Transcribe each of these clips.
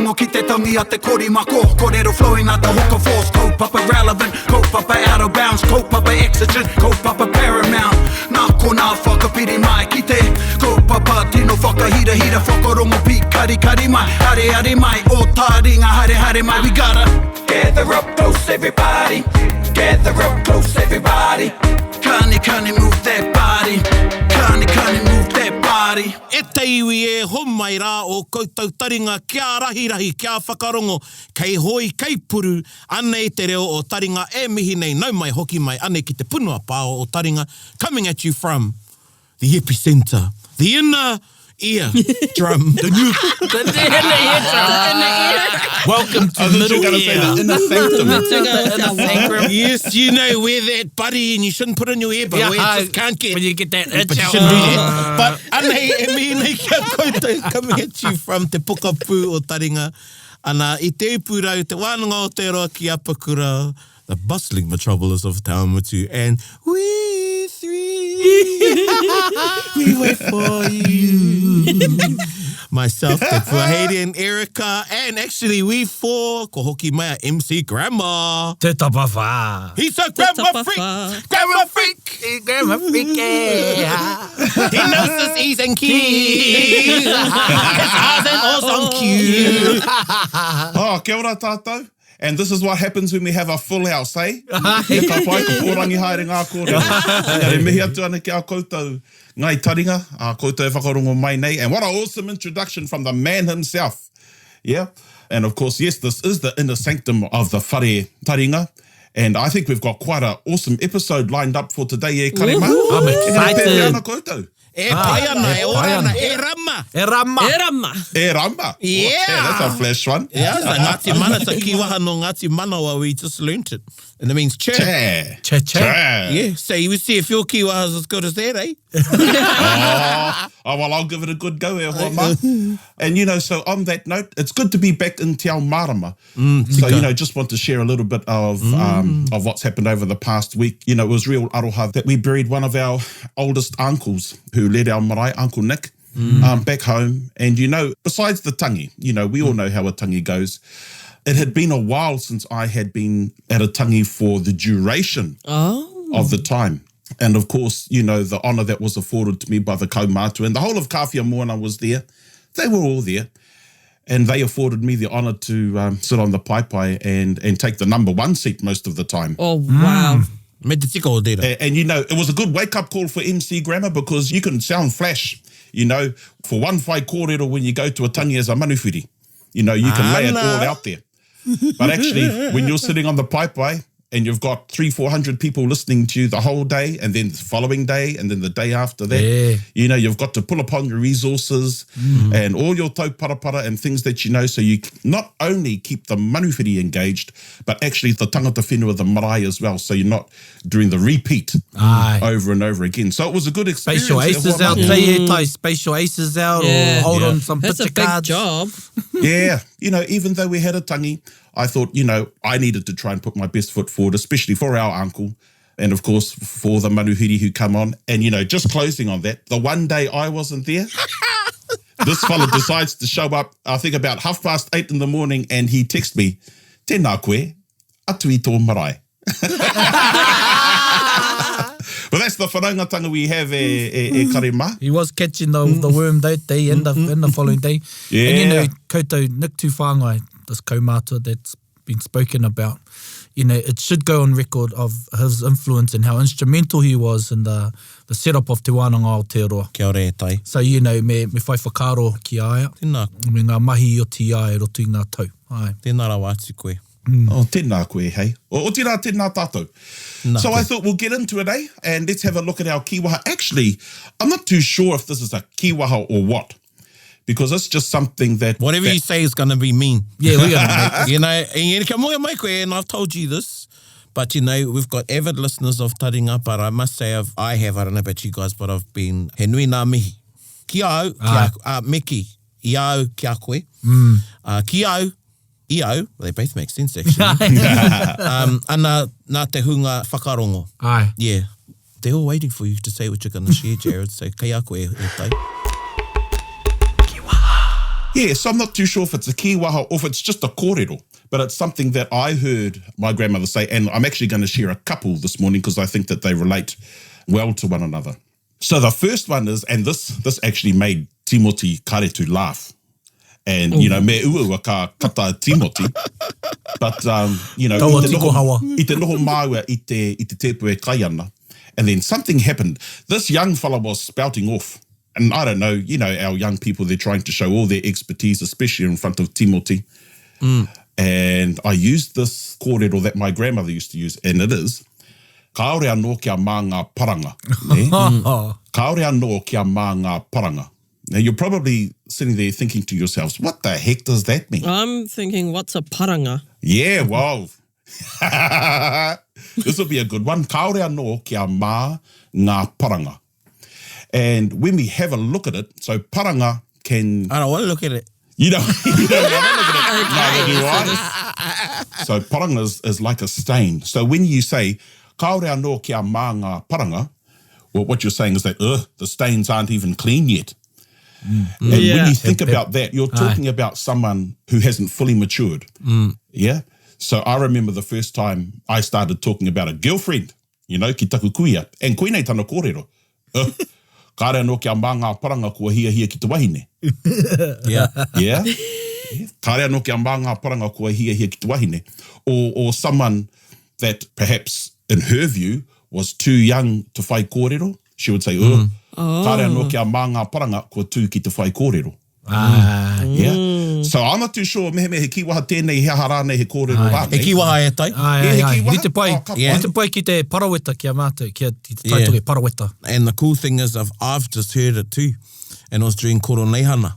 Whakarongo ki te tangi a te korimako Korero flowing like the hook of force Kaupapa relevant, kaupapa out of bounds Kaupapa exigent, kaupapa paramount Nā konā whakapiri mai ki te Kaupapa tino whakahirahira Whakarongo pīkarikari mai Areare mai, o tāringa haere haere mai We gotta gather up close everybody Gather up close everybody Kani kani move that body Kani kani move that body E te iwi e, homai rā ō koutou taringa kia rahirahi, kia whakarongo, kei hoi, kei puru, anei te reo o taringa e mihi nei, nau mai hoki mai, anei ki te punua pāo o taringa, coming at you from the epicentre, the inner ear drum. The new the inner ear drum. The inner ear. Welcome to I thought you middle were going to say ear. the inner sanctum. The inner sanctum. Yes, you know, wear that buddy and you shouldn't put it in your ear, but Yeah, we just can't get When you get that itch But you out. shouldn't do that. But anei e mihi nei ki a koutou coming at you from te pokapū o Taringa. Ana, i Te Ipurau, te wānanga o Te Roa ki Apakura, the bustling metropolis of Taumutu, and we three, we wait for you. Myself, Te Puaheiri and Erica, and actually we four, ko hoki mai a MC Grandma. Te tapa whā. He's a grandma freak! Grandma freak! Grandma freak, yeah. He knows his E's and Q's. His R's and O's on cue. Oh, kia ora tātou. And this is what happens when we have a full house, eh? He ka pai, ka pōrangi haere ngā kōrero. Engari mihi atu ana ki a koutou Ngāi Taringa, a koutou e whakarongo mai nei. And what an awesome introduction from the man himself. Yeah. And of course, yes, this is the inner sanctum of the whare taringa. And I think we've got quite an awesome episode lined up for today, e kare mā. I'm excited. E pēwhea ana koutou? E pai ana, E e ora pai ana, ana. e rama. E rama. E rama. E rama. Yeah. Okay, that's a flash one. Yeah, it's a Ngāti Mana, it's a kīwaha no Ngāti Manawa, we just learnt it. And it means che. Che. Che, che. Che. Yeah, so you see if your kīwaha is as good as that, eh? oh, oh, well, I'll give it a good go, e hoa mā. And, you know, so on that note, it's good to be back in Te Ao Marama. Mm, so, you know, just want to share a little bit of, mm. um, of what's happened over the past week. You know, it was real aroha that we buried one of our oldest uncles who led our marae, Uncle Nick, mm. um, back home. And, you know, besides the tangi, you know, we all mm. know how a tangi goes. It had been a while since I had been at a tangi for the duration oh. of the time. And of course, you know, the honour that was afforded to me by the kaumātua and the whole of Kāwhia Moana was there. They were all there. And they afforded me the honour to um, sit on the paepae and, and take the number one seat most of the time. Oh, wow. Mm. Me te tika o tērā. And, and you know, it was a good wake-up call for MC Grammar because you can sound flash, you know, for one whai kōrero when you go to a tangi as a manuwhiri. You know, you can lay it all out there. But actually, when you're sitting on the paepae and you've got three, 400 people listening to you the whole day and then the following day and then the day after that, Yeah. you know, you've got to pull upon your resources mm. and all your tauparapara and things that you know so you not only keep the manuwhiri engaged, but actually the tangata whenua, the marae as well. So you're not doing the repeat Aye. over and over again. So it was a good experience. Space your aces out, mm. mm. tai, space your aces out Yeah. or hold Yeah. on some That's a picture big cards. job. yeah. You know, even though we had a tangi, I thought, you know, I needed to try and put my best foot forward, especially for our uncle. And of course, for the manuhiri who come on. And, you know, just closing on that, the one day I wasn't there, this fella decides to show up, I think about 8:30 in the morning, and he texts me, Tēnā koe, atu i tō marae. But that's the whanaungatanga we have e, e, e kare mā. He was catching the, the worm that day and the, and the following day. And you know, Yeah. koutou, Nick Tūwhāngai, this kaumātua that's been spoken about, you know, it should go on record of his influence and how instrumental he was in the, the setup of Te Wānanga o Aotearoa. Kia ora e tai. So, you know, me, me whai whakaaro ki a ia. Tēnā. Me ngā mahi i oti i a ia i roto i ngā tau. Ae. Tēnā rawa atu koe. Oh, tēnā koe, hey. O, otirā, tēnā tātou. Nā So koe. I thought we'll get into it, eh? And let's have a look at our kīwaha. Actually, I'm not too sure if this is a kīwaha or what, because it's just something that... Whatever that, you say is going to be mean. Yeah, we're gonna make You know, and kia moe mai koe, and I've told you this, but you know, we've got avid listeners of Taringa, but I must say I've, I have, I don't know about you guys, but I've been, he nui nā mihi. Ki au, ki a, uh, Miki, i au, ki a koe. Mm. Uh, ki au, i au, well, they both make sense actually. um, ana, nā te hunga whakarongo. Aye. Yeah. They're all waiting for you to say what you're going to share, Jared, so kei a koe e, e tai. Yeah, so I'm not too sure if it's a kīwaha or if it's just a kōrero, but it's something that I heard my grandmother say, and I'm actually going to share a couple this morning because I think that they relate well to one another. So the first one is, and this this actually made Timoti Karetu laugh. And, you know, me uaua ka kata Timoti. But, um, you know, Taua i te noho, tiko hawa. i te noho māua i te, i te tēpu e kai ana. And then something happened. This young fella was spouting off. And I don't know, you know, our young people, they're trying to show all their expertise, especially in front of Timoti. Mm. And I used this kōrero that my grandmother used to use, and it is, kāore anō kia mā ngā paranga. Ne? Mm. Kāore anō kia mā ngā paranga. Now, you're probably sitting there thinking to yourselves, what the heck does that mean? I'm thinking, what's a paranga? Yeah, well, this will be a good one. Kāore anō kia mā ngā paranga. And when we have a look at it, so paranga can... I don't want to look at it. You don't, you don't want to look at it. Neither do I. So paranga is, is like a stain. So when you say, kāore anō kia mā ngā paranga, well, what you're saying is that, ugh, the stains aren't even clean yet. Mm. And Yeah. when you think about that, you're talking about someone who hasn't fully matured. Mm. Yeah. So I remember the first time I started talking about a girlfriend, you know, ki taku kuia, and koinei tana kōrero. Ugh, kāre anō kia mā ngā paranga kua hiahia ki te wahine. Yeah. Yeah. Kāre anō kia mā ngā paranga kua hiahia ki te wahine. Or, or someone that perhaps, in her view, was too young to whai kōrero. She would say, oh, oh. kāre anō kia mā ngā paranga kua tū ki te whai kōrero. Ah. Yeah. So I'm not too sure mehemea he kīwaha tēnei, he aha rānei, he kōrero rānei. He kīwaha e tai. Ai, Yeah, ai, he ai. kīwaha. Rite pai, Oh, ka pai. rite pai ki te paraweta ki a mātou, ki, a, ki te Yeah. taitoke paraweta. And the cool thing is I've, I've just heard it too. And it was during Koroneihana.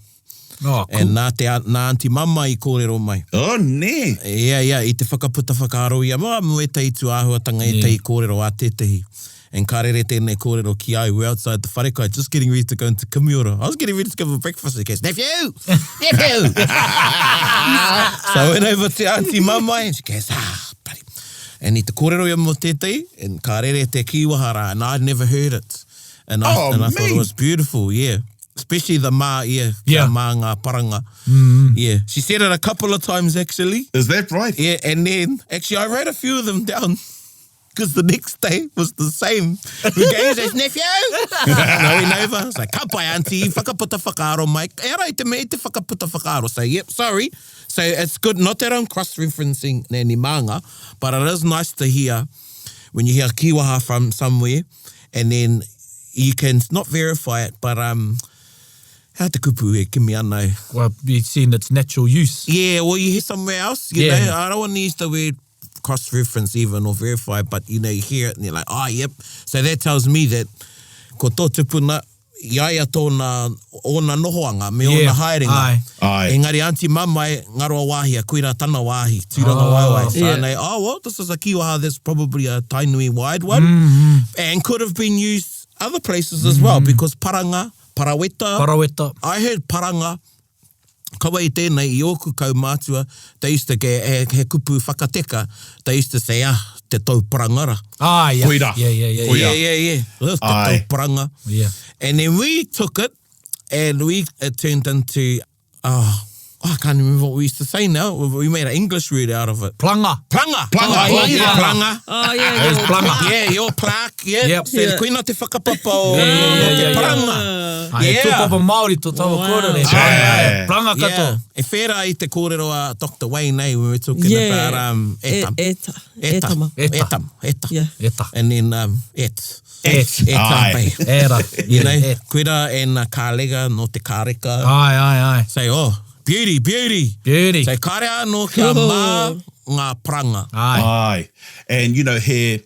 Oh, cool. And nā, te, nā auntie mama i kōrero mai. Oh, nē. Ia, ia, i te whakaputa whakaaro ia, mā, mō ētahi tūāhuatanga, ētahi kōrero a tētahi. And ka rere tēnei kōrero ki au, we're outside the wharekai, just getting ready to go into Kimiora. I was getting ready to go for breakfast, he goes, nephew! Nephew! so I went over to auntie mama, and she goes, ah, bloody. And i te kōrero ia mō tētahi, and ka rere te kīwaha rā, and I'd never heard it. And I, Oh, and I thought it me. was beautiful, yeah. Especially the mā, yeah, kia Yeah. mā ngā paranga. Yeah. She said it a couple of times, actually. Is that right? Yeah, and then actually I wrote a few of them down because the next day was the same. We go, says, nephew! and I went over. I was like, ka pai, auntie, whakaputa whakaaro mai. E ara i te mea i te whakaputa whakaaro. So, yep, sorry. So it's good, not that I'm cross-referencing Nanny Manga, but it is nice to hear when you hear kīwaha from somewhere and then you can not verify it, but um, how te kupu e kimi ana Well, you've seen its natural use. Yeah, well, you hear somewhere else, you Yeah. know. I don't want to use the word cross-reference even or verify, but, you know, you hear it and you're like, oh, yep. So that tells me that ko tō tupuna, i a ia tōna, ōna nohoanga, me Yeah, ōna haerenga. aye. Aye. Engari auntie mamae, ngaroa wāhi, a koira tana wāhi, tūranga Oh. waewae. So Yeah. nei, oh, well, this is a kīwaha, that's probably a Tainui wide one. Mm-hmm. And could have been used other places as well, because paranga, paraweta, Paraweta. I heard paranga, kaua i tēnei, i ōku kaumātua, they used to get, he, he kupu whakateka, they used to say, ah, te tau parangara. Ah, yeah. Koira. Yeah, yeah, yeah. Koira. Yeah, yeah, yeah. Ugh, te Aye. tau paranga. Yeah. And then we took it, and we, it turned into, oh, I can't remember what we used to say now. We made an English word out of it. Planga. Planga. Planga. Oh, yeah, Planga. planga. Oh, yeah. It's your planga. Yeah, your plaque, yeah. Yep. So, Yeah. koina te whakapapa o, Yeah, yeah, o te yeah, yeah. paranga. Ah, he Yeah. tūpapa Māori tō taua Wow. kōrero. Yeah. Planga katoa. Yeah. E whera i te kōrero a Dr. Wayne, eh, when we were talking Yeah. about um, etam. E, eta. Etama. Eta. Etam. Eta. Yeah. Eta. And then um, et. Et. Et Aye. tāpai. Era. You know, Et. koira and uh, kālega no te kāreka. Ai, ai, ai. Say, oh, beauty, beauty. Beauty. Say, kāre anō kia Cool. mā ngā pranga. Ai. Aye. And, you know, he,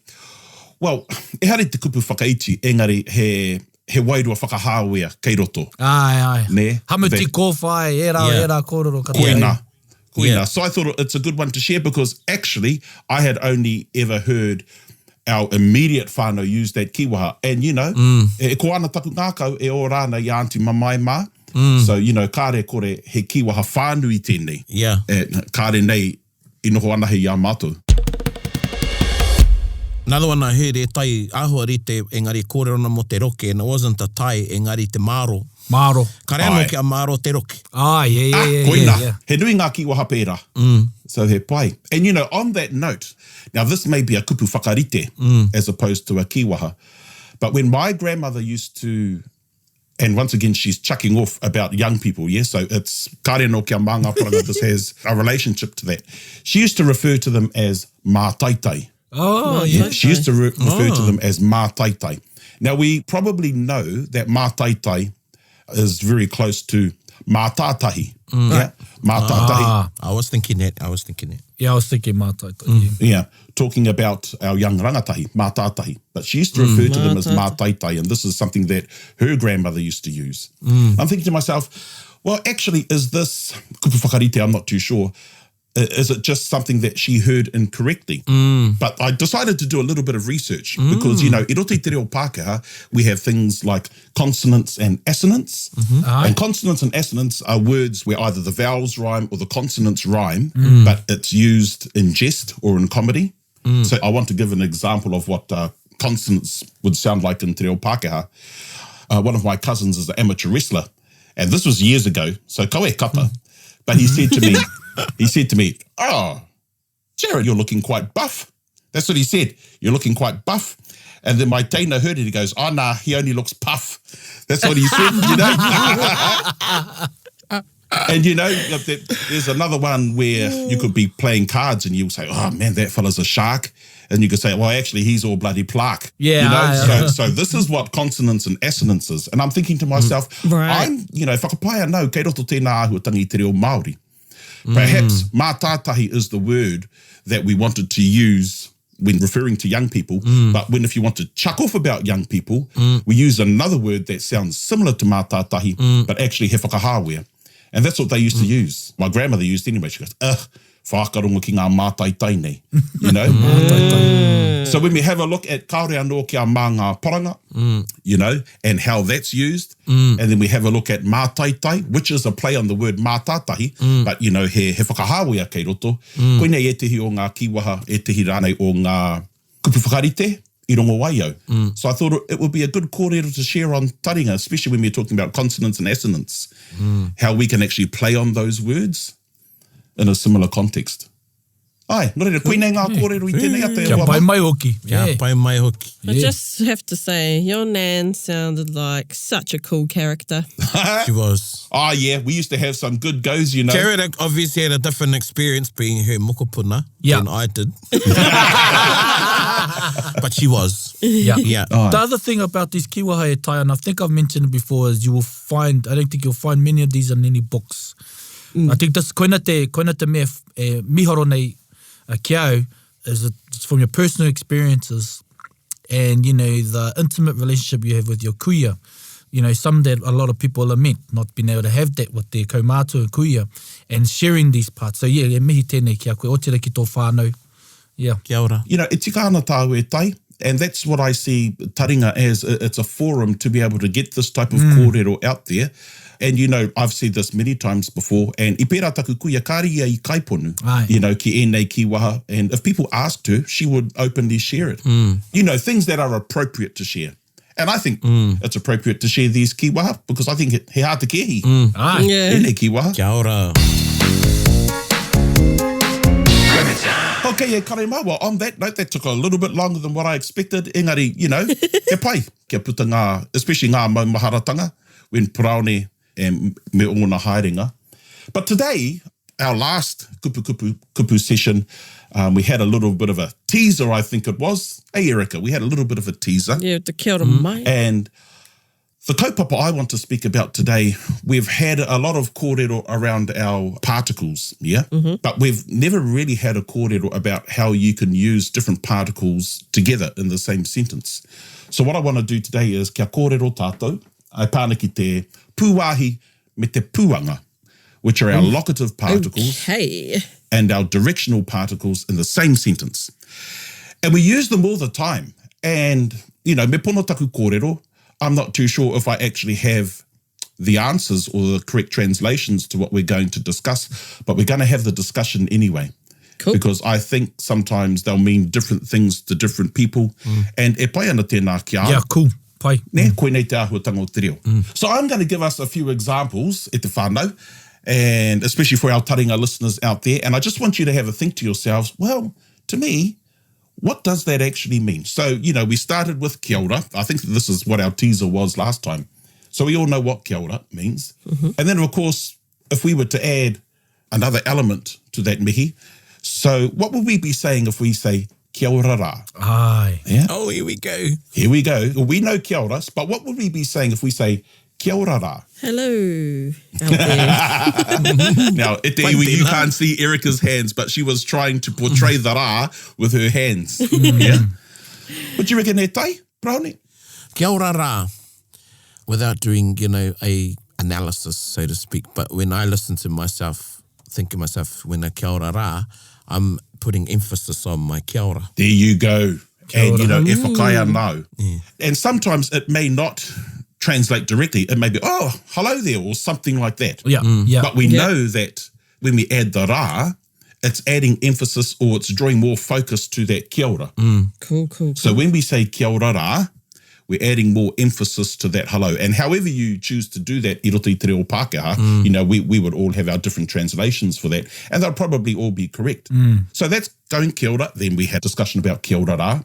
well, ehara i te kupu whakaiti, engari he, he wairua whakahāwea kei roto. Ai, ai. Nē. Hamuti That- kōwhai, era, Yeah. era kōrero katoa. Koina. Koina. Yeah. So I thought it's a good one to share because actually I had only ever heard our immediate whānau use that kīwaha. And, you know, e ko ana taku ngākau e ora ana i auntie mamae mā. So, you know, kāre kore he kīwaha whānui tēnei. Yeah. E, kāre nei i noho anahe i a mātou. Another one I heard e tai āhua rite engari kōrero ana mō te roke and it wasn't the tai engari te māro. Māro. Kare anō kia māro te roki. Ah, yeah, yeah, yeah. Ah, koina. Yeah, yeah. He nui ngā kīwaha pērā. So he pai. And you know, on that note, now this may be a kupu whakarite as opposed to a kīwaha, but when my grandmother used to, and once again she's chucking off about young people, yeah, so it's kāre anō kia mā ngā poranga, this has a relationship to that. She used to refer to them as mātaitai. Oh, yeah. She used to refer to them as mātaitai. Now, we probably know that mātaitai is very close to mātātahi. Yeah, mātātahi. Ah. I was thinking that, I was thinking that. Yeah, I was thinking mātaitai. Yeah. Yeah, talking about our young rangatahi, mātātahi. But she used to refer to them as mātaitai, and this is something that her grandmother used to use. I'm thinking to myself, well, actually, is this, kupu whakarite, I'm not too sure, is it just something that she heard incorrectly? But I decided to do a little bit of research because, you know, i roto i te reo Pākehā, we have things like consonants and assonance. And consonants and assonance are words where either the vowels rhyme or the consonants rhyme, but it's used in jest or in comedy. So I want to give an example of what consonants would sound like in te reo Pākehā. One of my cousins is an amateur wrestler, and this was years ago, so koe kapa. But he said to me, he said to me, oh, Jared, you're looking quite buff. That's what he said. You're looking quite buff. And then my teina heard it. He goes, oh, nah, he only looks puff. That's what he said, you know? And, you know, there's another one where you could be playing cards and you'll say, oh, man, that fella's a shark. And you could say, well, actually, he's all bloody plaque. Yeah, You know? aye, So this is what consonants and assonances. And I'm thinking to myself, I'm, you know, whakapae anau, kei roto tēnā āhuatanga i te reo Māori. Perhaps mātātahi is the word that we wanted to use when referring to young people, but when if you want to chuck off about young people, we use another word that sounds similar to mātātahi, but actually he whakahāwea. And that's what they used to use. My grandmother used anyway. She goes, ugh, whakarongo ki ngā mātaitai nei, you know? So when we have a look at kāore anō kia mā ngā paranga, you know, and how that's used, and then we have a look at mātaitai, which is a play on the word mātātahi, but, you know, he whakahāwea kei roto. Koinei ētehi o ngā kīwaha, ētehi rānei o ngā kupu whakarite i rongo ai au. So I thought it would be a good kōrero to share on taringa, especially when we're talking about consonants and assonance, how we can actually play on those words in a similar context. Ai, nō reira, koinei ngā kōrero i tēnei ata e Kia hoa pai mā. mai hoki. Kia Yeah. pai mai hoki. I just have to say, your nan sounded like such a cool character. She was. Oh, yeah, we used to have some good goes, you know. Jared obviously had a different experience being her mokopuna Yeah. than I did. But she was. Yeah. Yeah. The other thing about these kīwaha e tai, and I think I've mentioned it before, is you will find, I don't think you'll find many of these in any books. I think this, koina te, koina te mea e miharo nei ki au, is it's from your personal experiences and, you know, the intimate relationship you have with your kuia. You know, some that a lot of people lament not being able to have that with their kaumātua and kuia and sharing these parts. So, yeah, e mihi tēnei ki a koe, otira ki tō whānau. Yeah. Kia ora. You know, e tika ana tāu e tai, and that's what I see taringa as. It's a forum to be able to get this type of kōrero out there. And, you know, I've said this many times before, and i pērā taku kuia, kāre ia i kaiponu, Ai. you know, ki ēnei kīwaha. And if people asked her, she would openly share it. You know, things that are appropriate to share. And I think it's appropriate to share these kīwaha because I think he hā te kehi. Ai. Yeah. Ēnei kīwaha. Kia ora. Okay, e kare mā, well, on that note, that took a little bit longer than what I expected. Engari, you know, he pai kia puta ngā, especially ngā maumaharatanga, when Paraone and me ōna haerenga. But today, our last Kupu Kupu Kupu session, we had a little bit of a teaser, I think it was. Hey, Erica, we had a little bit of a teaser. Yeah, te kia ora mai. And the kaupapa I want to speak about today, we've had a lot of kōrero around our particles, yeah? But we've never really had a kōrero about how you can use different particles together in the same sentence. So what I want to do today is kia kōrero tātou, ai pāna ki te pūwāhi me te pūanga, which are our locative particles and our directional particles in the same sentence. And we use them all the time. And, you know, me pono taku kōrero, I'm not too sure if I actually have the answers or the correct translations to what we're going to discuss, but we're going to have the discussion anyway. Cool. Because I think sometimes they'll mean different things to different people. And e pai ana tēnā ki a au. Yeah, cool. Pai. Nē, koinei te āhuatanga o te reo. So I'm going to give us a few examples e te whānau, and especially for our taringa listeners out there, and I just want you to have a think to yourselves, well, to me, what does that actually mean? So, you know, we started with kia ora. I think this is what our teaser was last time. So we all know what kia ora means. And then, of course, if we were to add another element to that mihi, so what would we be saying if we say kia ora rā? Ai. Yeah. Oh, here we go. Here we go. We know kia ora, but what would we be saying if we say kia ora rā? Hello out there. Now, e te iwi, you can't see Erica's hands, but she was trying to portray the rā with her hands. Yeah. What do you reckon, e tai, Brownie? Kia ora rā. Without doing, you know, a analysis, so to speak, but when I listen to myself, think to myself, when a kia ora rā, I'm putting emphasis on my kia ora. There you go. And, you know, e whakaea nau. And sometimes it may not translate directly. It may be, oh, hello there, or something like that. Yeah, yeah. But we know that when we add the rā, it's adding emphasis or it's drawing more focus to that kia ora. Cool, cool, So when we say kia ora rā, we're adding more emphasis to that hello. And however you choose to do that, i roto i te reo Pākehā, you know, we, we would all have our different translations for that. And they'll probably all be correct. So that's going kia ora. Then we had discussion about kia ora rā.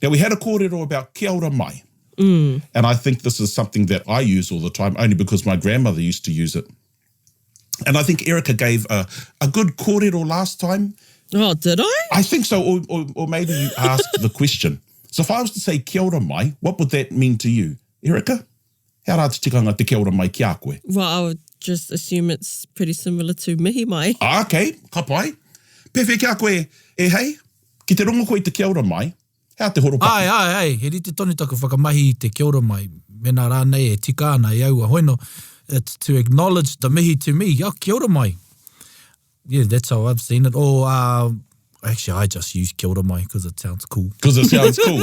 Now we had a kōrero about kia ora mai. And I think this is something that I use all the time, only because my grandmother used to use it. And I think Erica gave a, a good kōrero last time. Oh, did I? I think so, or, or, or maybe you asked the question. So if I was to say kia ora mai, what would that mean to you? Erica? Hea rā te tikanga te kia ora mai ki a koe? Well, I would just assume it's pretty similar to mihi mai. Ah, okay, ka pai. Pēwhea ki a koe, e hei, ki te rongo koe i te kia ora mai, hea te horopaki? Ai, ai, ai, he rite tonu taku whakamahi i te kia ora mai, mēnā rānei e tika ana i aua hoino, it's to acknowledge the mihi to me, oh, kia ora mai. Yeah, that's how I've seen it. Or, uh, actually, I just use kia ora mai because it sounds cool. Because it sounds cool.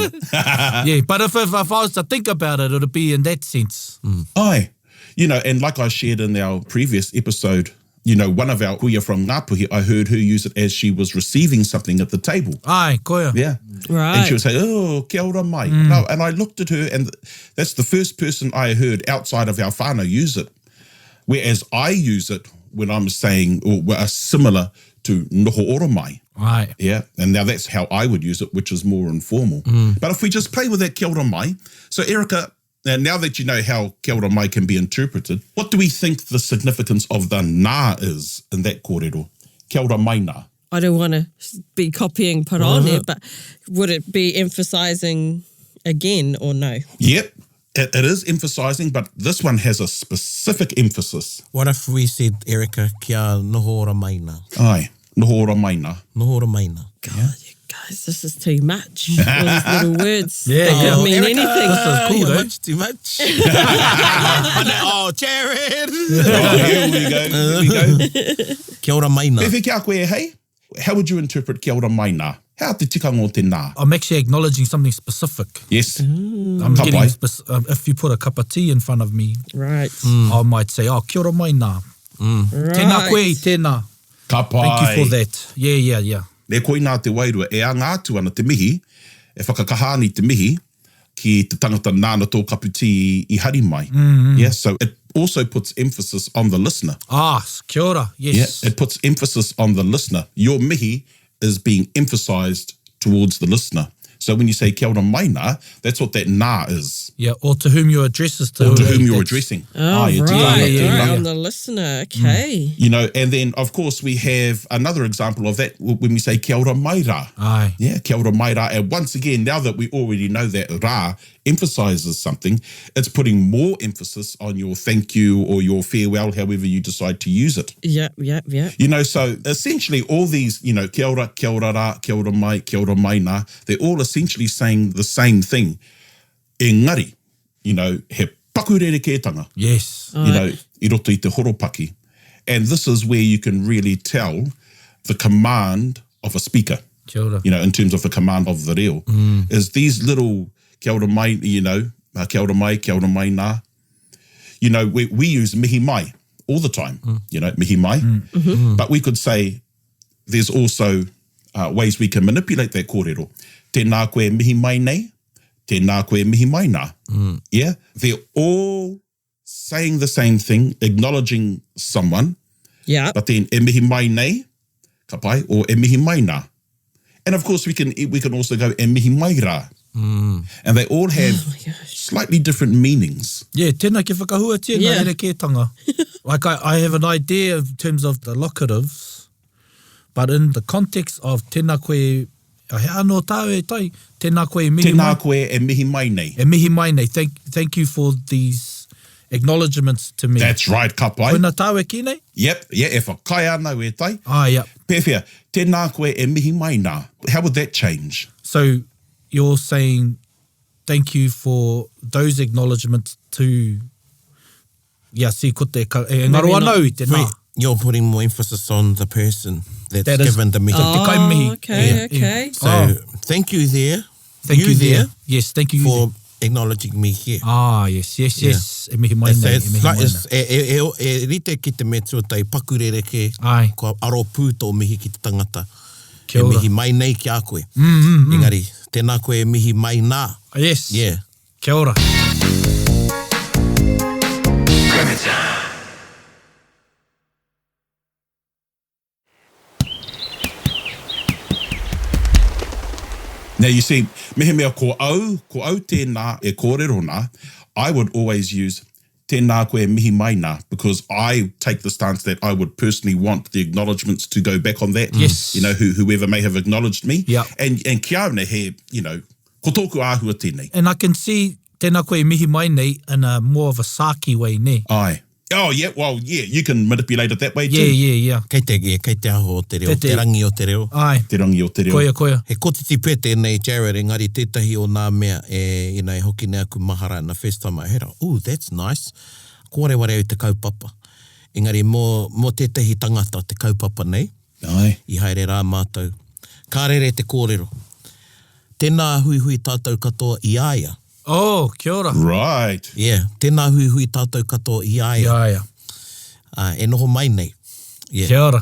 yeah, but if, if, if I was to think about it, it'd be in that sense. Aye. You know, and like I shared in our previous episode, you know, one of our kuia from Ngāpuhi, I heard her use it as she was receiving something at the table. Aye, koia. Yeah. Right. And she would say, oh, kia ora mai. No, and I looked at her and that's the first person I heard outside of our whānau use it. Whereas I use it when I'm saying, or are similar to noho ora mai. Aye. Yeah. And now that's how I would use it, which is more informal. But if we just play with that kia ora mai. So, Erica, now, now that you know how kia ora mai can be interpreted, what do we think the significance of the nā is in that kōrero? Kia ora mai nā. I don't want to be copying Parone, but would it be emphasizing again or no? Yep. It, it is emphasizing, but this one has a specific emphasis. What if we said, Erica, kia noho ora mai nā? Ai, noho ora mai nā. Noho ora mai nā. God, you guys, this is too much. All these little words. Yeah, they yeah. could mean Erica, anything. This is cool, You're eh? much too much. oh, Jared. Oh, here we go. Here we go. Kia ora mai nā. Pewhe kia koe, hey? How would you interpret kia ora mai nā? Hea te tikanga o te nā? I'm actually acknowledging something specific. Yes. I'm Ka getting pai. spec- if you put a cup of tea in front of me, Right. I might say, oh, kia ora mai nā. Right. Tēnā koe, tēnā. Ka pai. Thank you for that. Yeah, yeah, yeah. Ne koinā te wairua e anga atu ana te mihi, e whakakaha ana i te mihi ki te tangata nāna tō kapu tī i hari mai. Yeah, so it also puts emphasis on the listener. Ah, kia ora, yes. Yeah, it puts emphasis on the listener. Your mihi is being emphasized towards the listener. So when you say kia ora mai nā, that's what that nā is. Yeah, or to whom your address is to. Or to whom you're That's- addressing. Oh, Ai, e right. tika ana right, tēnā. yeah. on the listener. Okay. You know, and then of course we have another example of that when we say kia ora mai rā. Aye. Yeah, kia ora mai rā. And once again, now that we already know that rā emphasizes something, it's putting more emphasis on your thank you or your farewell, however you decide to use it. Yep, yep, yep. You know, so essentially all these, you know, kia ora, kia ora rā, kia ora mai, kia ora mai nā, they're all essentially saying the same thing. Engari, you know, he paku rerekētanga Yes. you know, i roto i te horopaki. And this is where you can really tell the command of a speaker, Kia ora. you know, in terms of the command of the reo, is these little kia ora mai, you know, kia ora mai, kia ora mai nā. You know, we, we use mihi mai all the time, you know, mihi mai. But we could say there's also uh, ways we can manipulate that kōrero. Tēnā koe mihi mai nei, Tēnā koe e mihi mai nā. Yeah? They're all saying the same thing, acknowledging someone, Yeah. but then e mihi mai nei, ka pai, or e mihi mai nā. And of course we can, we can also go e mihi mai rā. And they all have slightly different meanings. Yeah, tēnā kia whakahuatia ngā Yeah. rerekētanga. Like I, I have an idea in terms of the locatives, but in the context of tēnā koe, he anō tāu e tai, tēnā koe e mihi Tēnā mai. koe e mihi mai nei. E mihi mai nei. Thank, thank you for these acknowledgements to me. That's right, ka pai. Koina tāu e kī nei? Yep, yeah, e whakaae ana au e tai. Ah, yeah. Pēwhea, tēnā koe e mihi mai nā. How would that change? So you're saying thank you for those acknowledgements to Yeah, see, ko te, ka, e ngaro Maybe ana not. au i te nā. Wait, you're putting more emphasis on the person that's That is- given the mihi. Te kai mihi. Oh, okay, Yeah, okay. yeah. So Oh. thank you there. Thank you, there. there Yes, thank you for there. acknowledging me here. Ah, yes, yes, yes. E mihi mai It's, nei, e it's, mihi like, mai it's, nei. e, e, e, e rite ki te mea tuatahi paku rerekē, Ai. kua aro pū tō mihi ki te tangata. Kia e ora. mihi mai nei ki a koe. Mm, mm, Engari, tēnā koe e mihi mai nā. Yes. Yeah. Kia ora. Now you see, mehemea ko au, ko au tēnā e kōrero nā, I would always use tēnā koe e mihi mai nā because I take the stance that I would personally want the acknowledgements to go back on that. Yes. You know, who, whoever may have acknowledged me. Yeah. And, and ki au nei, he, you know, ko tōku āhua tēnei. And I can see tēnā koe e mihi mai nei in a more of a saki way, nē? Ai. Oh, yeah, well, yeah, you can manipulate it that way too. Yeah, yeah, yeah. Kei te, yeah, kei te aho o te reo, Te te- te rangi o te reo. Ai. Te rangi o te reo. Koia, koia. He kotiti pē tēnei, Jared, engari tētahi o nā mea e, you know, e hoki nei aku mahara and the first time I heard it, ooh, that's nice. Ko wareware au te kaupapa. Engari mō, mō tētahi tangata te kaupapa nei, Ai. i haere rā mātou. Ka rere te kōrero. Tēnā huihui tātou katoa i a ia. Oh, kia ora. Right. Yeah, tēnā huihui tātou katoa i a ia. I a ia. Uh, e noho mai nei. Yeah. Kia ora.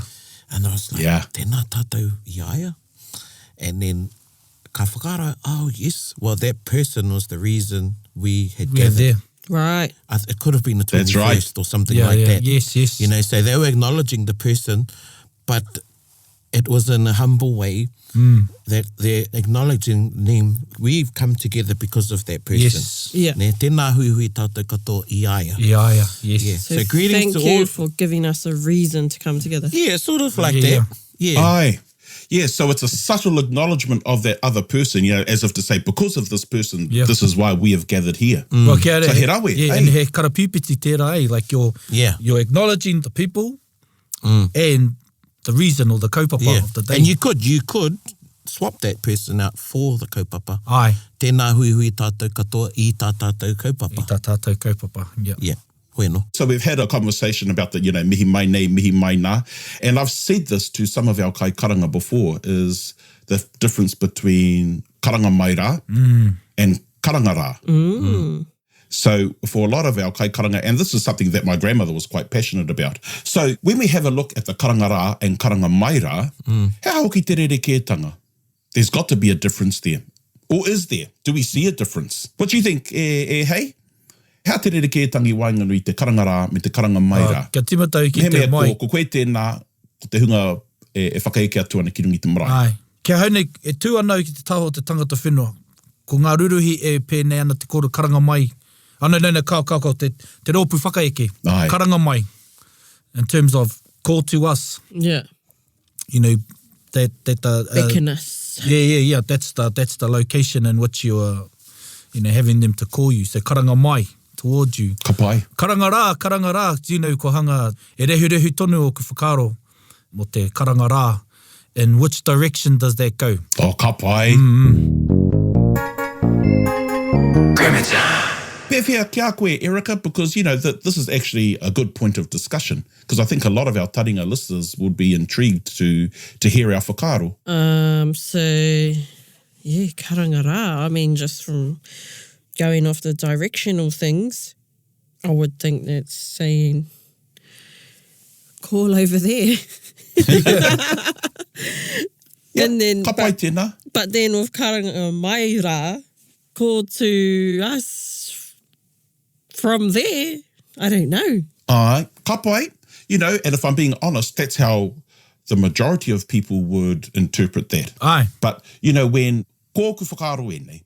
And I was like, Yeah. tēnā tātou i a ia. And then ka whakaaro, oh yes, well that person was the reason we had We are gathered. there. Right. I th- it could have been the 21st That's right. or something Yeah, like yeah. that. Yes, yes. You know, so they were acknowledging the person, but it was in a humble way Mm. that they're acknowledging them. We've come together because of that person. Yes. Yeah. Nē, tēnā huihui tātou katoa i a ia. I a ia. Yes. Yeah. So, So greetings thank to you all- for giving us a reason to come together. Yeah, sort of like Yeah, that. Yeah. Aye. Yeah, so it's a subtle acknowledgement of that other person, you know, as if to say, because of this person, Yeah. this is why we have gathered here. Well, kia ora. So he rawe, Yeah, eh? and he karapipiti tērā, eh? Like you're, Yeah. you're acknowledging the people and the reason or the kaupapa Yeah. of the day. And you could, you could swap that person out for the kaupapa. Ai. Tēnā huihui tātou katoa i tā tātou kaupapa. I tā tātou kaupapa. Yeah. Yeah. Hoi anō. So we've had a conversation about the, you know, mihi mai nei, mihi mai nā. And I've said this to some of our kai karanga before, is the difference between karanga mai rā and karanga rā. So for a lot of our kai karanga, and this is something that my grandmother was quite passionate about. So when we have a look at the karanga rā and karanga mai rā, he aha hoki te rerekētanga? There's got to be a difference there. Or is there? Do we see a difference? What do you think, e, e hei? Hea te rerekētanga i waenganui i te karanga rā me te karanga mai rā? Kia tīmata au ki te Mehemea mai. ko, ko koe tēnā, ko te hunga e, e whakaeke atu ana ki runga i te marae. Ai. Kia hau nei, e tū ana au ki te taha o te tangata whenua. Ko ngā ruruhi e pēnei ana te koro karanga mai. Ah, no, no, no, kao, kao, kao, te, te rōpū whakaeke. Ai. Karanga mai. In terms of call to us, Yeah. you know, that, that the... Uh, Beckon us. Yeah, yeah, yeah. That's the, that's the location in which you are, you know, having them to call you. So karanga mai towards you. Ka pai. Karanga rā, karanga rā, you know, ko hanga, e rehurehu tonu o ku whakaaro mō te karanga rā. In which direction does that go? Oh, ka pai. Pēwhea ki a koe, Erica, because, you know, th this is actually a good point of discussion, because I think a lot of our taringa listeners would be intrigued to, to hear our whakaaro. So, yeah, karanga rā. I mean, just from going off the directional things, I would think that's saying call over there. And then, Ka pai but, tēnā. but then with karanga mai rā, called to us from there, I don't know. Ai, ka pai. You know, and if I'm being honest, that's how the majority of people would interpret that. Ai. But, you know, when, ko ōku whakaaro ēnei,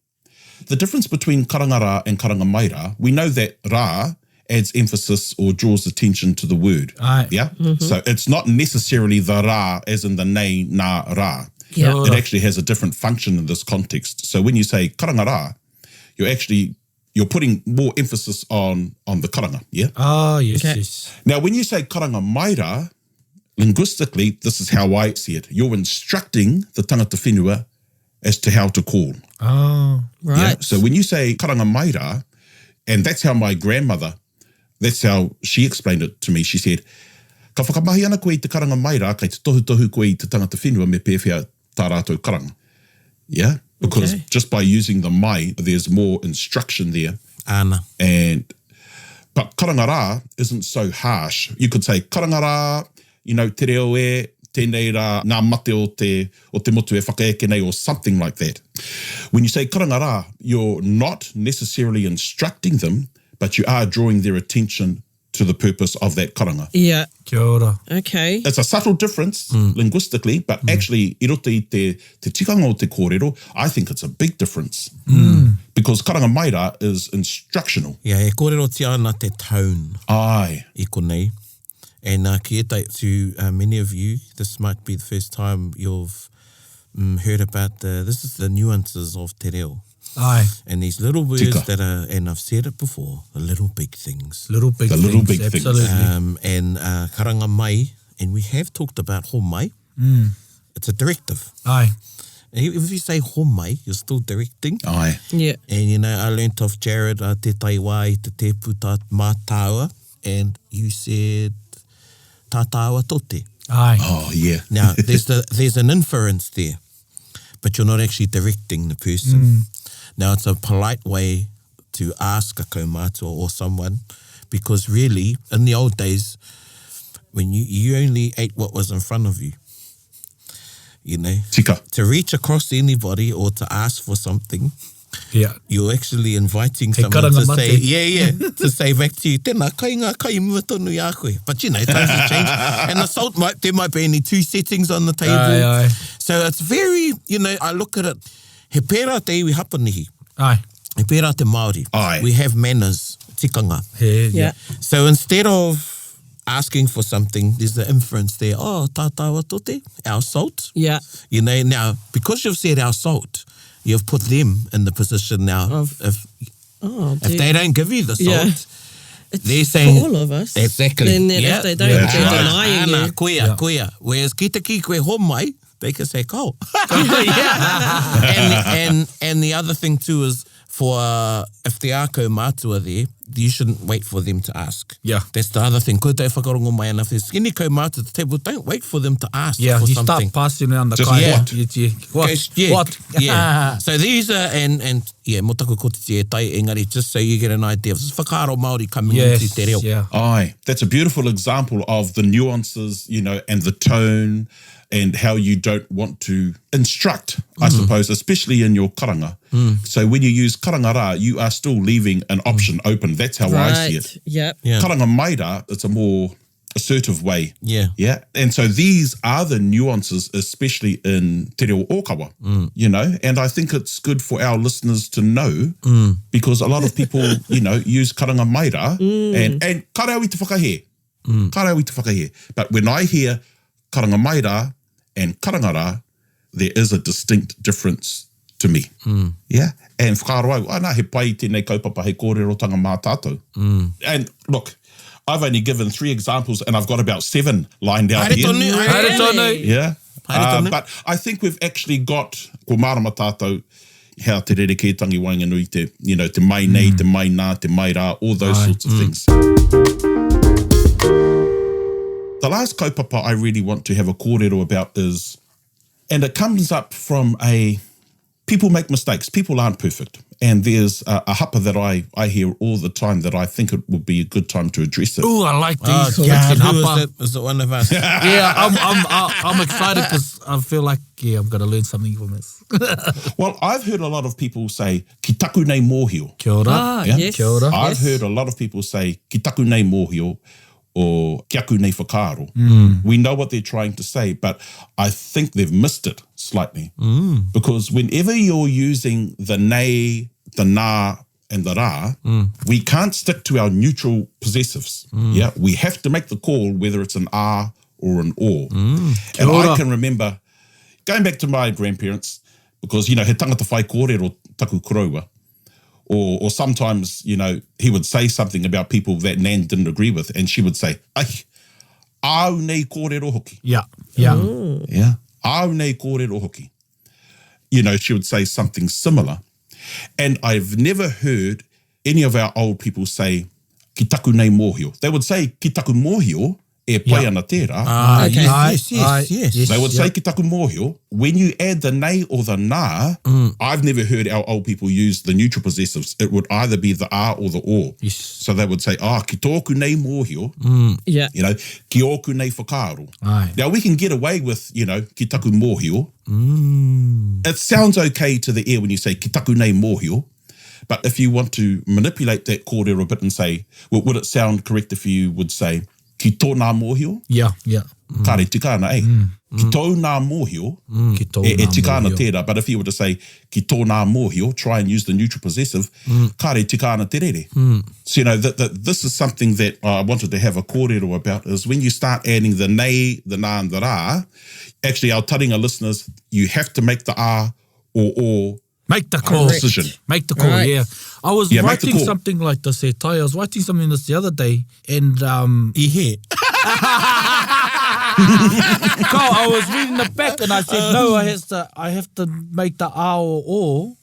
the difference between karanga rā and karanga mai rā, we know that rā adds emphasis or draws attention to the word. Aye. Yeah? Mm-hmm. So it's not necessarily the rā as in the nei, nā, rā. Yeah. It actually has a different function in this context. So when you say karanga rā, you're actually you're putting more emphasis on on the karanga, yeah? Ah, yes, Okay. yes. Now, when you say karanga mai rā, linguistically, this is how I see it. You're instructing the tangata whenua as to how to call. Oh, Right. Yeah? So when you say karanga mai rā, and that's how my grandmother, that's how she explained it to me. She said, ka whakamahi ana koe i te karanga mai rā, kei te tohutohu koe i te tangata whenua me pēwhea tā rātou karanga. Yeah? Because Okay. just by using the mai, there's more instruction there. Ana. And but karanga rā isn't so harsh. You could say karanga rā, you know, te reo e, tēnei rā, ngā mate o te, o te motu e whakaeke nei, or something like that. When you say karanga rā, you're not necessarily instructing them, but you are drawing their attention to the purpose of that karanga. Yeah. Kia ora. Okay. It's a subtle difference linguistically, but actually, i roto i te, te tikanga o te kōrero, I think it's a big difference. Because karanga mai rā is instructional. Yeah, e kōrerotia ana te tone Ai. i konei. And uh, ki ētai, to uh, many of you, this might be the first time you've mm, heard about the, this is the nuances of te reo. Aye. And these little words Tika. that are, and I've said it before, the little big things. Little big The things. little big things. absolutely. Um, and uh, karanga mai, and we have talked about ho mai. It's a directive. Aye. And If you say ho mai, you're still directing. Ai. Yeah. And you know, I learnt off Jared uh, te taiwai, te te puta mātāua, and you said tātāua tote. Aye. Oh, yeah. Now, there's the there's an inference there, but you're not actually directing the person. Now, it's a polite way to ask a kaumātua or someone, because really, in the old days, when you, you only ate what was in front of you, you know, Tika. to reach across anybody or to ask for something, Yeah. you're actually inviting He someone karanga to say, mate. yeah, yeah, to say back to you, tēnā, kai ngā kai mua tonu i a koe. But you know, times have changed. And the salt might, there might be only two settings on the table. Aye, aye. So it's very, you know, I look at it, he pērā te iwi hapanihi, Aye. he pērā te Māori. Aye. We have manners, tikanga. He, Yeah. So instead of asking for something, there's the inference there, oh, tātāua tote, our salt. Yeah. You know, now, because you've said our salt, you've put them in the position now. Of- if Oh, if dear. they don't give you the salt, Yeah. It's they're saying... for all of us. Exactly. Then, then yeah. if they don't, Yeah. they're Right. denying Ana, you. koia, Yeah. koia. Whereas ki te ki koe ho mai, they can say, ko. yeah. and, and, and the other thing too is for uh, if there are kaumātua there, you shouldn't wait for them to ask. Yeah. That's the other thing. Koutou e whakarongo mai ana, if there's any kaumātua at the table, don't wait for them to ask Yeah, for you something. start passing around the Just kai. what? Yeah, yeah. What? Goes, yeah, What? Yeah. so these are, and, and yeah, mō taku kotiti e tai, engari, just so you get an idea. This is whakaaro Māori coming Yes. into te reo. Yeah. Aye. That's a beautiful example of the nuances, you know, and the tone and how you don't want to instruct, I suppose, especially in your karanga. So when you use karanga rā, you are still leaving an option open. That's how I see Right. it. Yep. Yeah. Karanga mai rā, it's a more assertive way. Yeah. Yeah. And so these are the nuances, especially in Te Reo Ōkawa, you know, and I think it's good for our listeners to know because a lot of people, you know, use karanga mai rā and, and kāre au i te whakahe. Kāre au i te whakahe. But when I hear karanga mai rā and karanga rā, there is a distinct difference to me. Yeah. And whakaaro au, oh, nā, he pai tēnei kaupapa, he kōrerotanga mā tātou. And look, I've only given three examples and I've got about seven lined out Haere here. tonu, haere Haere tonu. Yeah. Haere tonu. But I think we've actually got, ko mārama tātou, hea te rerekētangi waenganui te, you know, te mai nei, te mai nā, te mai rā, all those sorts of things. The last kaupapa I really want to have a kōrero about is, and it comes up from a People make mistakes. People aren't perfect. And there's a, a hapa that I, I hear all the time that I think it would be a good time to address it. Ooh, I like these. Oh, God, Fixing who is hapa. it? Is it one of us? Yeah, I'm, I'm, I'm excited because I feel like, yeah, I'm going to learn something from this. Well, I've heard a lot of people say, ki taku nei mōhio. Kia ora. Ah, Yeah. yes. Kia ora. I've yes. heard a lot of people say, ki taku nei mōhio or ki aku nei whakaaro. We know what they're trying to say, but I think they've missed it slightly. Because whenever you're using the nei, the nā, and the rā, we can't stick to our neutral possessives. Yeah, we have to make the call whether it's an R or an or. And I can remember going back to my grandparents, because, you know, he tangata whai kōrero taku koroua or or sometimes you know he would say something about people that Nan didn't agree with, and she would say, "Ai, au nei kōrero hoki." Yeah, yeah. Yeah, au nei kōrero hoki. You know, she would say something similar, and I've never heard any of our old people say "ki taku nei mōhio." They would say "ki taku mōhio" e pai Yeah. ana tērā. Ah, Okay. yes, Aye, yes, yes, aye, yes. yes. They would Yeah. say ki taku mōhio. When you add the nei or the nā, I've never heard our old people use the neutral possessives. It would either be the a or the o. Yes. So they would say, ah, ki tōku nei mōhio, Yeah. you know, ki ōku nei whakaaro. Aye. Now we can get away with, you know, ki taku mōhio. It sounds okay to the ear when you say ki taku nei mōhio, but if you want to manipulate that kōrero a bit and say, well, would it sound correct if you would say ki tō nā mōhio? Yeah, yeah. Kāre tika ana, eh? Ki tō nā mōhio, Ki tō e, e nā tika ana mōhio. tērā, but if you were to say ki tō nā mōhio, try and use the neutral possessive, kāre tika ana te rere. So, you know, that, that this is something that I wanted to have a kōrero about is when you start adding the nei, the nā and the rā, actually our taringa listeners, you have to make the a or or Make the call. decision. Make the call, Right. yeah. I was Yeah, make the writing call. something like this, eh, Tai. I was writing something this the other day, and I he. Carl, I was reading the back, and I said, "No, I has to, I have to make the R or O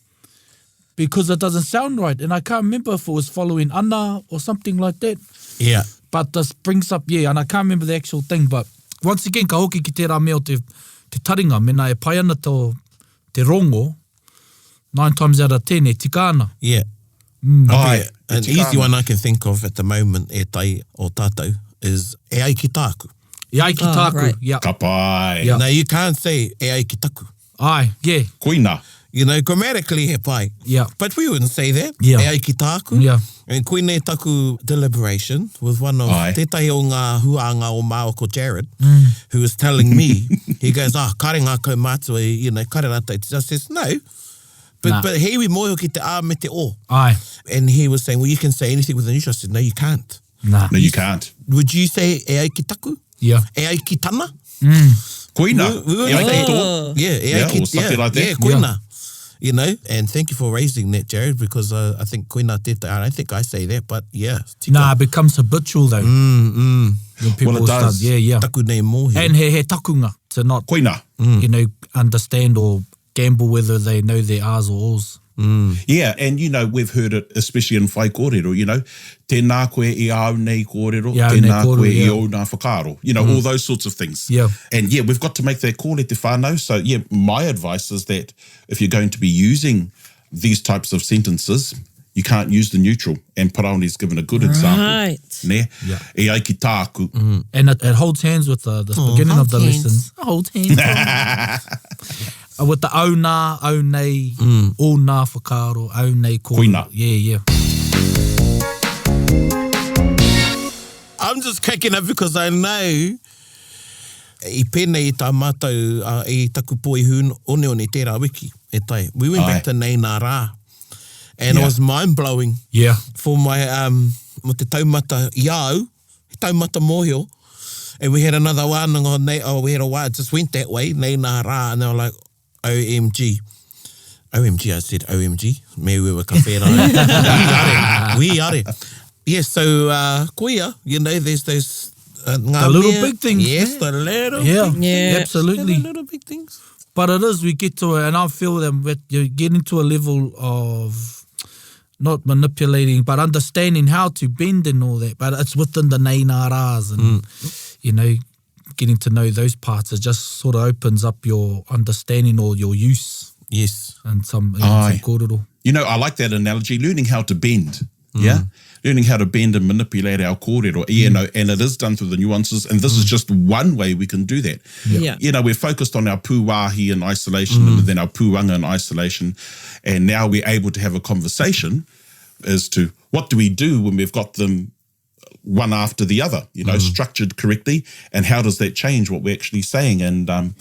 because it doesn't sound right." And I can't remember if it was following Anna or something like that. Yeah. But this brings up, yeah, and I can't remember the actual thing, but once again, ka hoki ki tērā mea o te, te taringa, mena e pai ana tō, te rongo, nine times out of ten e tika ana. Yeah. Ai, e An tika easy ana. one I can think of at the moment, e tai o tātou, is e ai ki tāku. E ai ki Oh, tāku, right. yeah. Ka pai. Yeah. Now, you can't say e ai ki taku. Ai, yeah, Koina. You know, grammatically he pai. Yeah. But we wouldn't say that. Yeah. E ai ki tāku. Yeah. And koinei taku deliberation with one of Ai. tētahi o ngā huānga o māua ko Jared, who was telling me, he goes, ah, kare ngā kaumātua, you know, kare rātou. I says, no. But, Nah. but he iwi mōhio ki te a me te o. ai, And he was saying, well, you can say anything with a neutral. I said, no, you can't. nah, No, you can't. Would you say e ai ki taku? yeah. E ai ki tana? Koina. We wouldn't E ai say- ki tō. Yeah, e ai Yeah, ki, or something yeah, like that. Yeah, koina. You know, and thank you for raising that, Jared, because uh, I think koina tētai, I don't think I say that, but yeah. Tika. Nah, it becomes habitual though. When people Well, it start, does. yeah, yeah. Taku nei mōhio. And he, he takunga to not, Koina. you know, understand or gamble whether they know their R's or O's. Yeah, and you know, we've heard it, especially in whai kōrero, you know, tēnā koe i au nei kōrero, I au nei tēnā kōrero, koe i yeah. au nā whakaaro. You know, all those sorts of things. Yeah. And yeah, we've got to make that call at te whānau. So yeah, my advice is that if you're going to be using these types of sentences, you can't use the neutral. And Paraoni's given a good example. Right. Ne? Yeah. E ai ki tāku. And it, it holds hands with the, the beginning of the holds hands. lessons. It holds hands. With the au nā, au nei, o nā whakaaro, au nei kōrero. Koina. Yeah, yeah. I'm just cracking up because I know i pēnei i tā mātou uh, i taku poi hoon oneone tērā wiki e tai. We went Ai. back to nei nā rā. And Yeah. it was mind-blowing Yeah. for my, um, mo te taumata i au, he taumata mōhio. And we had another wānanga, nei, oh, we had a wā, it just went that way, nei nā rā, and they were like, OMG. OMG, I said OMG. Me we were ka whērā. We are. We are. Yeah, so uh, koia, you know, there's those... Uh, ngā The little mea- big things, Yes, man. the little Yeah, big Yeah. absolutely. The little big things. But it is, we get to it, and I feel that with- you're getting to a level of not manipulating, but understanding how to bend and all that. But it's within the nei nā rās and, you know, getting to know those parts. It just sort of opens up your understanding or your use. Yes. And some, yeah, some kōrero. You know, I like that analogy, learning how to bend. Mm. Yeah. Learning how to bend and manipulate our kōrero, you mm. know, and it is done through the nuances. And this mm. is just one way we can do that. Yeah. yeah. You know, we're focused on our pūwāhi in isolation mm. and then our pūanga in isolation. And now we're able to have a conversation as to what do we do when we've got them one after the other, you know, mm. structured correctly, and how does that change what we're actually saying? And um,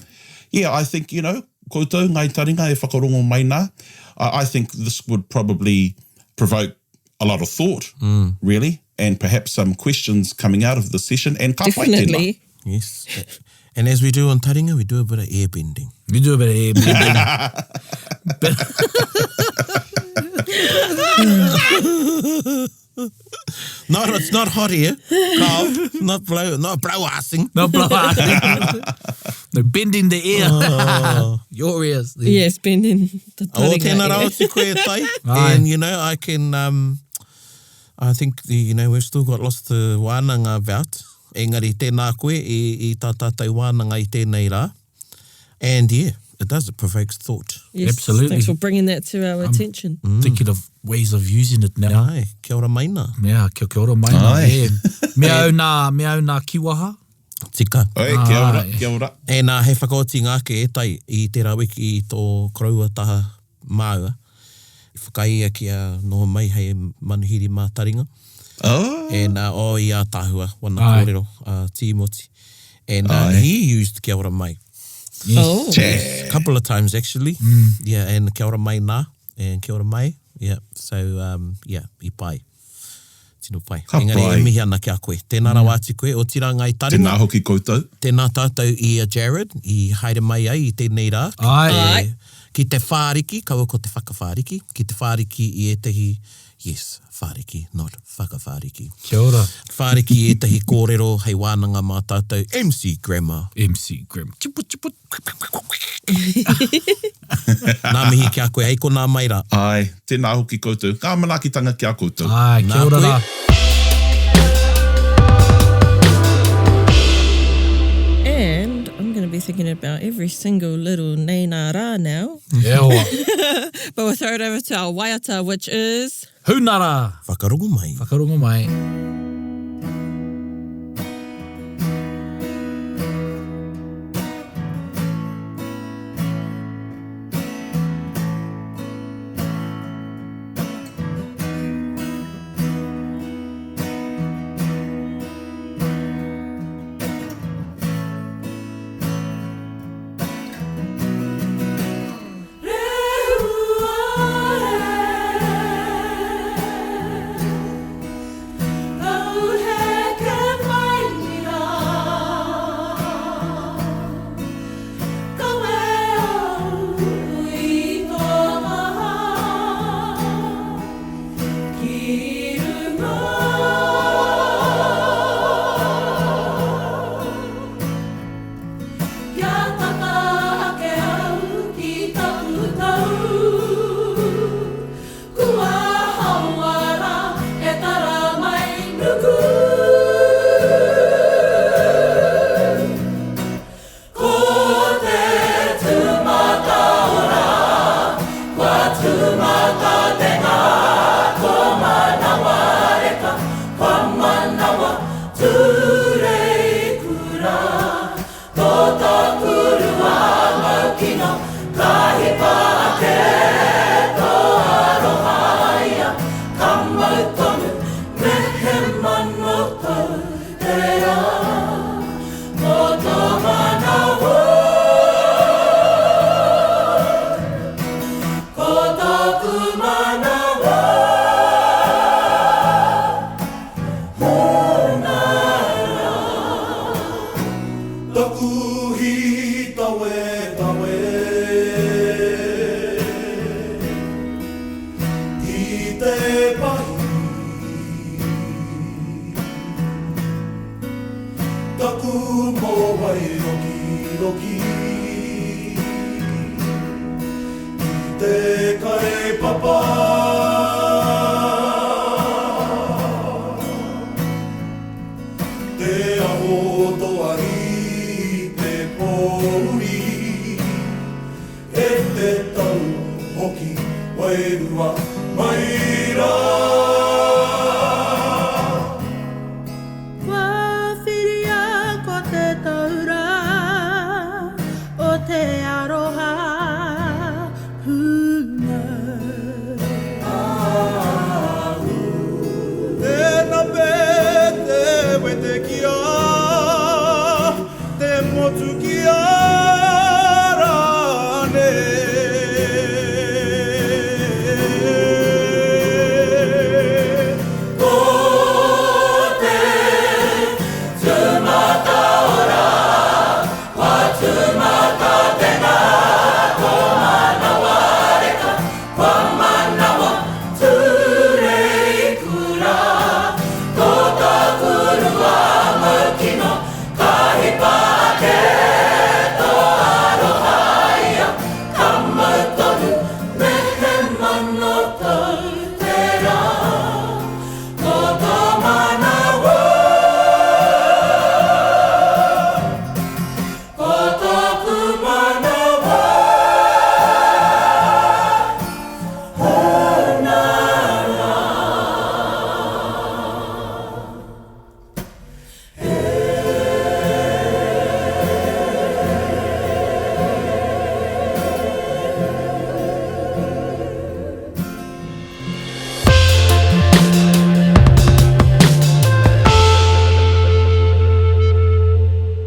yeah, I think, you know, koutou, ngai taringa e whakarongo mai nā, I, I think this would probably provoke a lot of thought, mm. really, and perhaps some questions coming out of the session. And ka Definitely. Yes. And as we do on Taringa, we do a bit of air bending. We do a bit of air bending. No, it's not hot here. Carl, not blow, not blow assing. Not blow assing. no, bending the ear. Oh. Your ears. Yes, bending the Oh, tēnā rawa te koe tai. And, you know, I can, um, I think, the, you know, we've still got lots to wānanga about. Engari, tēnā koe i, i tā tātou wānanga i tēnei rā. And yeah, it does, it provokes thought. Yes, Absolutely. Thanks for bringing that to our I'm attention. Mm. Thinking of ways of using it now. Ai, kia ora maina. Yeah, kia, kia ora maina. Ai. Yeah. Me au nā, me au nā kiwaha. Tika. Oi, kia ora, kia ora. E nā, hei whakaoti ngā ake e tai i tērā wiki i tō koroua taha māua. I whakaae ia kia noho mai hei manuhiri mā taringa. Oh. And uh, oh, i ātaahua, wana kōrero, uh, Tīmoti. And uh, he used kia ora mai. Yes. Oh. Yes, couple of times actually. Mm. Yeah, and kia ora mai nā, and kia ora mai. Yeah, so um, yeah, i pai. Tino pai. Ka Engari pai. e mihi ana ki a koe. Tēnā rawa atu koe, otirā ngāi taringa. Tēnā hoki koutou. Tēnā tātou i a Jared i haere mai ai i tēnei rā. Ki Ai. te, Ai. ki te whāriki, kaua ko te whakawhāriki, ki te whāriki i ētahi, yes, whāriki, not whakawhāriki. Kia ora. Whāriki i ētahi kōrero hei wānanga mā tātou, MC Grammar. MC Grammar. Chipu, chipu. Nā mihi ki a koe, hei konā mai rā. Ai, tēnā hoki koutou. Ngā manaakitanga ki a koutou. Ai, kia Nā ora koe. rā. And I'm going to be thinking about every single little nei nā rā now. E hoa. But we'll throw it over to our waiata, which is... Hunara. Whakarongo mai. Whakarongo mai. Rehua e. te tau hoki wairua mai rā. Kua whiria ko te taura o te aroha pūmau. Tēnā me te wetekia, te motu ki a Rāne. Ko te tūmataora, kua tūmata tēnā, ko manawa reka, kua manawa tūreikura. Ko tāku rua mau kino, ka hipa ake tō aroha ia, ka mau tonu me he mano tau te rā. Ko tō manawa, ko tōku manawa,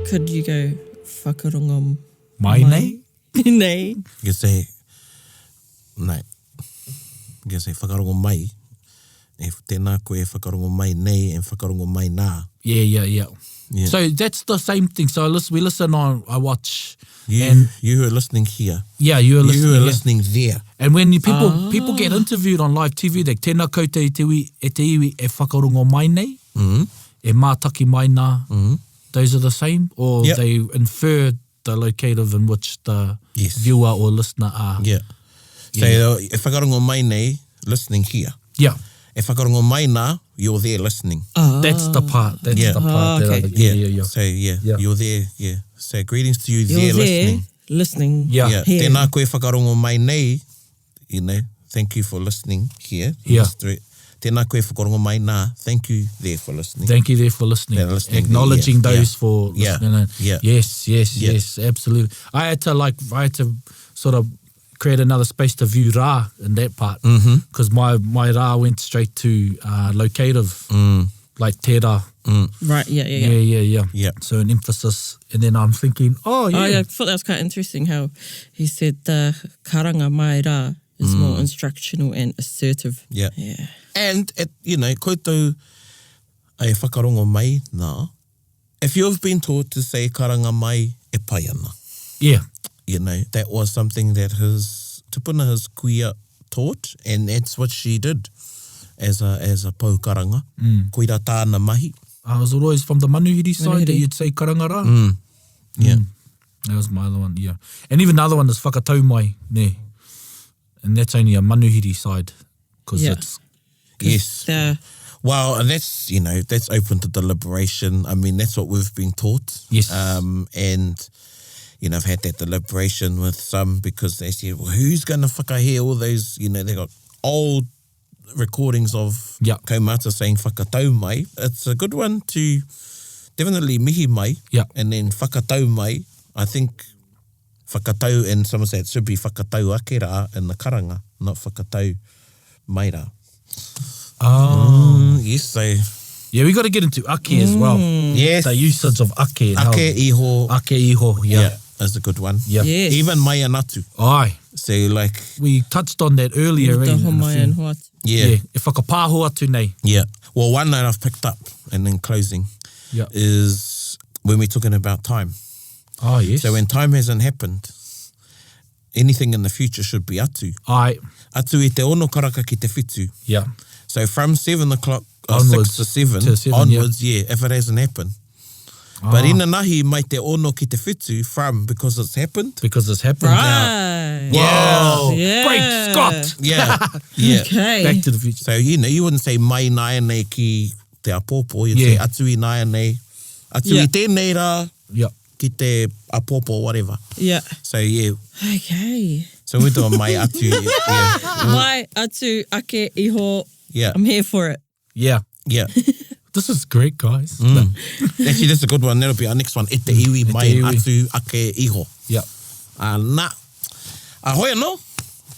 Could you go whakarongo Mai nei? Nei. You can say, no. You can say whakarongo mai. E tēnā koe e whakarongo mai nei and whakarongo mai nā. Yeah, yeah, yeah. Yeah. So that's the same thing. So I listen, we listen on, I watch. You, and you who are listening here. Yeah, you are You listening who are here. listening there. And when you, people people get interviewed on live TV, they tēnā koutou e te iwi, e te iwi e whakarongo mai nei, e mātaki mai nā. Those are the same? Or Yep. they infer the locative in which the Yes. viewer or listener are. Yeah. So e whakarongo mai nei, listening here. Yeah. E whakarongo mai nā, you're there listening. That's the part. That's Yeah. the part. Ah, that I okay. think- yeah, yeah, yeah. So yeah, Yeah. you're there, yeah. So greetings to you You're there, there listening. listening. Yeah. Yeah. Here. Tēnā koe whakarongo mai nei, you know, thank you for listening here. Yeah. Tēnā koe whakarongo mai nā, thank you there for listening. Thank you there for listening. They're listening there, Acknowledging yeah. those Yeah. for Yeah. listening. And Yeah. Yes, yes, Yeah. yes, absolutely. I had to like I had to sort of create another space to view Ra in that part because my my Ra went straight to uh, locative, like Te Rā. Right, yeah, yeah, yeah. Yeah, yeah, yeah. Yeah. So an emphasis, and then I'm thinking, oh yeah, Oh, yeah, I thought that was quite interesting how he said the karanga mai rā is more instructional and assertive. Yeah. Yeah. And, it, you know, koutou e whakarongo mai nā, if you've been taught to say karanga mai, e pai ana. yeah, You know, that was something that his tupuna, his kuia taught, and that's what she did as a, as a pou karanga. Mm. Koira tāna mahi. I was always from the manuhiri side that Manuhiri. you'd say karanga rā. Yeah. That was my other one, yeah. And even the other one is whakatau mai, ne. And that's only a manuhiri side because Yeah. it's Yes. The, Well, and that's, you know, that's open to deliberation. I mean, that's what we've been taught. Yes. Um, and, you know, I've had that deliberation with some because they said, well, who's going to whakahe all those, you know, they got old recordings of Yeah. kaumata saying whakatau mai. It's a good one to definitely mihi mai. Yeah. And then whakatau mai. I think whakatau, and someone said it should be whakatau ake rā in the karanga, not whakatau mai rā. Oh. Mm, yes, so Yeah, we got to get into ake as well. Yes. The usage of ake. and how- Ake iho. Ake iho, yeah. Yeah, that's a good one. Yeah. Yes. Even mai anatu. Aye. So like, We touched on that earlier. eh, the in a homai few- and what. yeah, Yeah. E whakapāho atu nei. yeah. Well, one that I've picked up and in closing Yeah. is when we're talking about time. Oh, yes. So when time hasn't happened, anything in the future should be atu. Aye. Atu i te ono karaka ki te whitu. Yeah. So from 7 o'clock, or Onwards. 6 to 7, To seven, onwards, yeah. if it hasn't happened. But Ah. inanahi mai te ono ki te whitu from because it's happened. Because it's happened. Right. Whoa. Yeah. Great Scott. Yeah. Yeah. Okay. Back to the future. So, you know, you wouldn't say mai nāianei ki te apopo, you'd Yeah. say atu i nāianei, atu Yeah. i tēnei rā Yeah. ki te apopo, whatever. Yeah. So, yeah. Okay. So we're doing mai atu. Yeah. Mai, atu, ake, iho. Yeah. I'm here for it. Yeah. Yeah. This is great, guys. Mm. Actually, that's a good one. That'll be our next one. E te iwi, mai, iwi. atu, ake, iho. Yeah. Ana. A hoi anō,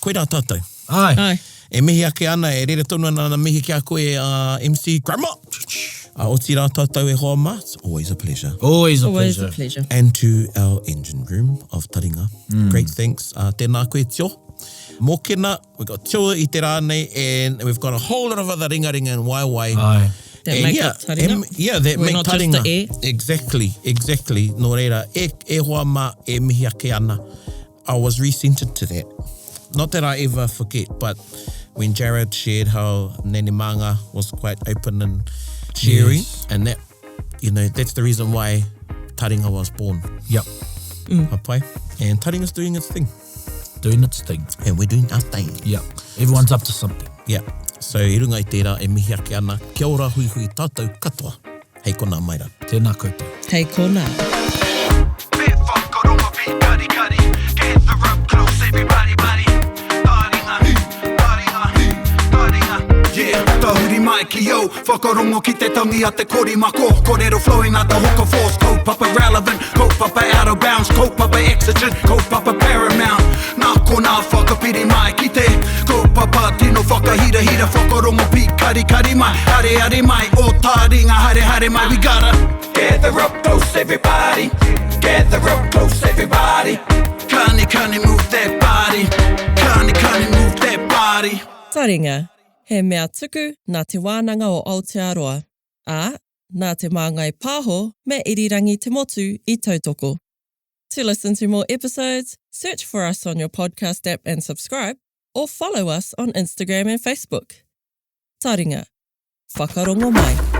koirā tātou. Ai. Ai. E mihi ake ana, e rere tonu ana ana mihi ki a koe, uh, MC Grandma. Uh, otirā tātou e hoa mā, it's always a pleasure. Always a Always pleasure. a pleasure. And to our engine room of Taringa. Mm. Great thanks. Uh, tēnā koe, Tio. Mōkena, we got Tio i te rā nei, and we've got a whole lot of other ringaringa and waiwai. Ai. That And make yeah, up taringa. em- yeah, that We're make not just taringa. the e. Exactly, exactly. Nō reira, e, e hoa mā, e mihi ake ana. I was recentered to that. Not that I ever forget, but when Jared shared how Nene Manga was quite open and sharing, Yes. and that, you know, that's the reason why Taringa was born. Yep. Ka pai. And Taringa's doing its thing. Doing its thing. And we're doing our thing. Yep. Everyone's up to something. Yeah. So, i runga i tērā e mihi ake ana, kia ora hui hui tātou katoa. Hei konā mai rā. Tēnā koutou. Hei konā. Bit whakarongo, be cutty cutty. Gather up close, everybody, buddy. Taringa, taringa, taringa. Yeah, tahuri mai ki au, whakarongo ki te tangi a te kori mako. Kōrero flowing like the hook of force, kaupapa relevant, kaupapa out of bounds, kaupapa exigent, kaupapa paramount. Nā konā whakapiri mai ki te kaupapa tino whakahirahira, whakarongo pi kari kari mai, hare hare mai, o taringa hare hare mai. We gotta gather up close everybody, gather up close everybody. Kani kani move that body, kani kani move that body. Taringa, he mea tuku nā Te Wānanga o Aotearoa, ā, nā Te Māngai Pāho me Irirangi Te Motu i tautoko. To listen to more episodes, search for us on your podcast app and subscribe, or follow us on Instagram and Facebook. Taringa, whakarongo mai.